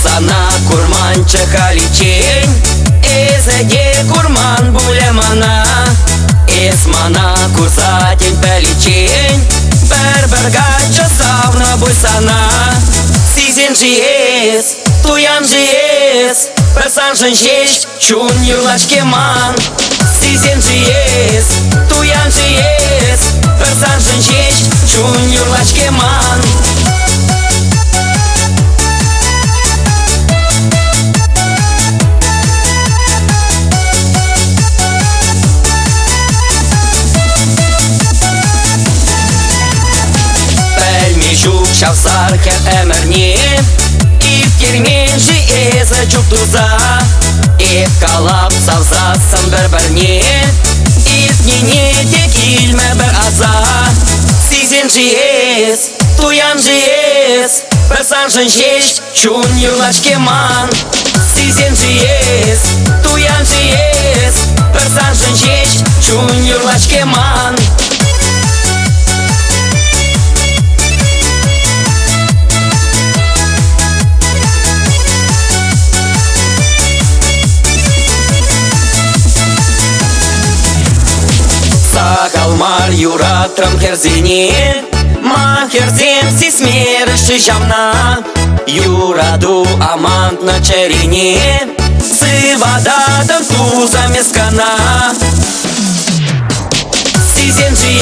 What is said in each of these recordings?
Сана курманччӗ халиччен, Эсӗ те курман пулӗ мана. Эс мана курса тен пӗличчен, Пӗр-пӗр каччӑ савнӑ пуль сана. Сисен-ши эс, туян-ши эс, Пӗр саншӑн ҫеҫ чун юрлать-ҫке ман. Сисен-ши эс, туян-ши эс, Пӗр саншӑн ҫеҫ чун юрлать-ҫке ман. Пӗлме ҫук ҫав сар хӗр ӗмӗрне Ирттермен-ши эсӗ чуптуса? Эп калап савсассӑн пӗр-пӗрне Иртнине те килмӗ пӗр аса. Сисен-ши эс, туян-ши эс, Пӗр саншӑн ҫеҫ чун юрлать-ҫке ман. Сисен-ши эс, туян-ши эс, Пӗр саншӑн ҫеҫ чун юрлать-ҫке ман. Сахал мар юратрӑм хӗрсене, Ма хӗрсем сисмерӗҫ-ши ҫавна? Юрату амантнӑ чӗрене, Сывататӑн туса мескана. Сисен-ши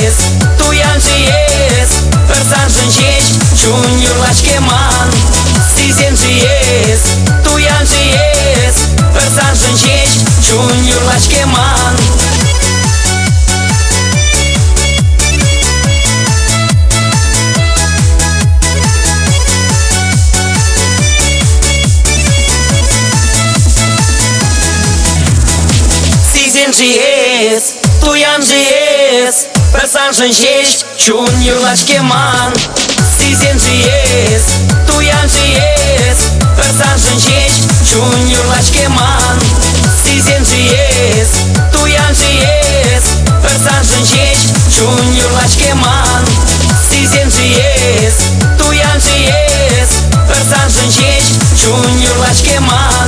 эс, туян-ши эс, Пӗр саншӑн ҫеҫ чун юрлать-ҫке ман. Сисен-ши эс, туян-ши эс, Пӗр саншӑн ҫеҫ чун юрлать-ҫке ман. Сисен-ши эс, туян-ши эс, Пӗр саншӑн ҫеҫ чун юрлать-ҫке ман. Сисен-ши эс, туян-ши эс, Пӗр саншӑн ҫеҫ чун юрлать-ҫке ман. Сисен-ши эс, туян-ши эс, Пӗр саншӑн ҫеҫ чун юрлать-ҫке ман. Сисен-ши эс, туян-ши эс, Пӗр саншӑн ҫеҫ чун юрлать-ҫке ман.